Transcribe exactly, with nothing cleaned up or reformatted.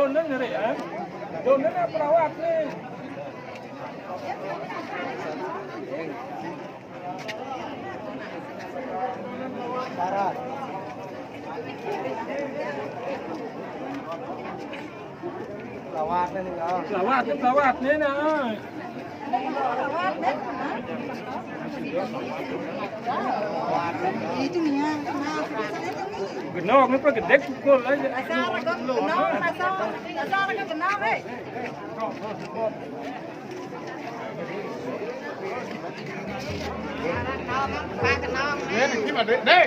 Doon na na rin, ah. Doon na na, perawat rin. Perawat. Perawat na rin, ah. Perawat, perawat na rin, ah. Ito niya. Ginawa ko pa, gadek ko lang. Asara ka, no, asara, asara ka, ginawa, eh. Yan, hindi ba? Hindi.